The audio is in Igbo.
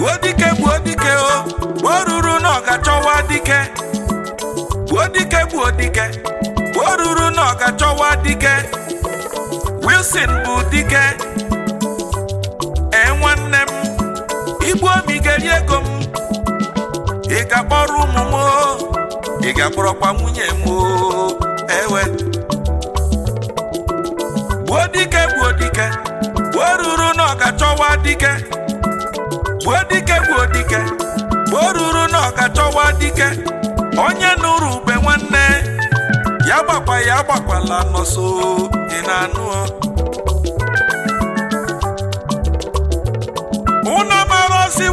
Gbuo dike, gbuo dike o, gbuo ruru na ọ ga-achọwa dike. Gbuo dike, gbuo dike, gbuo ruru na ọ ga-achọwa dike. Wilson bụ dike. Ee, nwanne m, igbu omi ga-eri ego m. Ị ga-akpọrọ ụmụ m o, ị ga-akpọrọkwa nwunye m o. Ewe, gbuo dike, gbuo dike, gbuo ruru na ọ ga-achọwa dike. Gbuo dike, gbuo dike, gbuo ruru na ọ ga-achọwa dike. Onye nụrụ ube nwanne ya gbakwa ya gbakwala n'ọsọ. Ị na-anụ ọ? Unu mara osi.